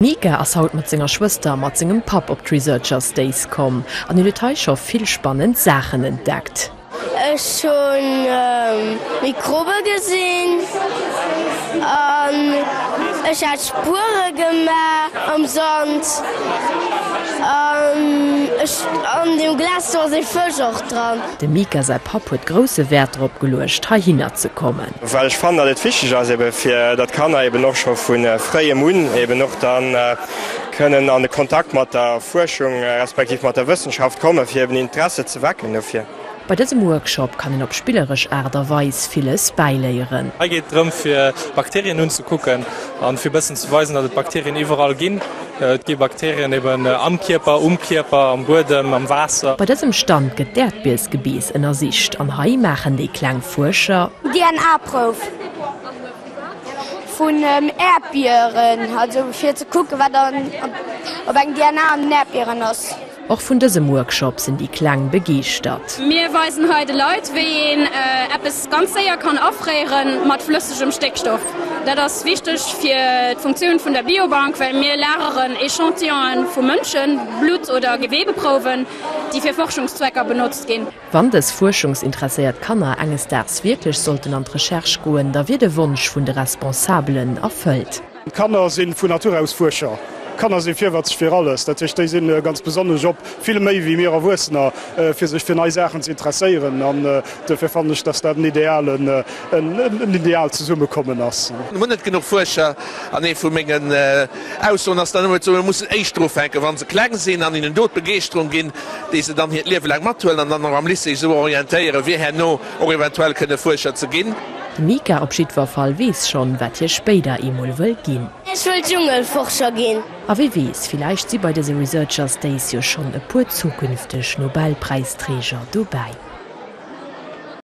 D'Mika ass haut mat senger Schwëster a mat sengem Papp op d'Researchers Days komm an hien huet hei scho vill spannend Saachen entdeckt. Ech hunn Mikrobe gesinn an ech hat Spuere gemaach am Sand an ech an dem Glas do ass ee Fësch och dran. Dem Mika säi Papp huet grousse Wäert drop geluecht heihinner ze kommen. Well ech fannen, datt et wichteg ass ebe fir datt d'Kanner eben och scho vu fréiem un eben och da kënnen an de Kontakt mat der Fuerschung respektiv mat der Wëssenschaft kommen, fir eben Interesse ze wecken dofir. Bei dësem Workshop kann een op spilleresch Aart a Weis villes bäiléieren. Hei geet et drëm fir Bakterien unzekucken an fir bëssen ze weisen, datt et Bakterien iwwerall ginn. Et gi Bakterien eben am Kierper, um Kierper, am Buedem, am Waasser. Bei dësem Stand gëtt d'Äerdbiersgebeess ënnersicht an hei maachen déi kleng Fuerscher. DNA-Prouf vun Äerdbieren, also fir ze kucken, wat an, ob eng DNA an den Äerdbieren ass. Och vun dësem Workshop sinn déi Kleng begeeschtert. Mir weisen hei de Leit, wéi een eppes ganz séier kann afréiere mat flëssegem Stéckstoff. Dat ass wichteg fir d'Funktioun vun der Biobank, well mir lageren Echantillonen vu Mënschen, Blutt oder Gewebeprouwen, déi fir Forschungszwecker benotzt ginn. Wann dës fuerschungsinteresséiert Kanner enges Daags wierklech sollten an d'Recherche goen, da wier de Wonsch vun de Responsabelen erfëllt. Kanner si vun Natur aus Fuerscher. Kanner si virwëtzeg fir alles. Dat heescht, déi si ganz besonnesch op, vill méi wéi mir Erwuessener, fir sech fir nei Saachen ze interesséieren. An duerfir fannen ech, dass dat en idealen, en ideaalt Zesummekommen ass. Mir hunn net genuch Fuerscher. An ee vu mengen Aussoen ass dann ëmmer ze soen, mir mussen éischter ufänken, wa se kleng sinn, an hinnen do d'Begeeschterung ginn, déi se dann hiert Liewe laang mathuelen an dann och am Lycée esou orientéieren, fir herno och eventuell kënne Fuerscher ze ginn. De Mika op jiddwer Fall weess schonn, wat hie spéider eemol wëll ginn. Ech wëll Dschungelforscher ginn. A wie weess, villäicht si bei dëse Researchers Days jo schonn e puer zukünfteg Nobelpräisträger dobäi.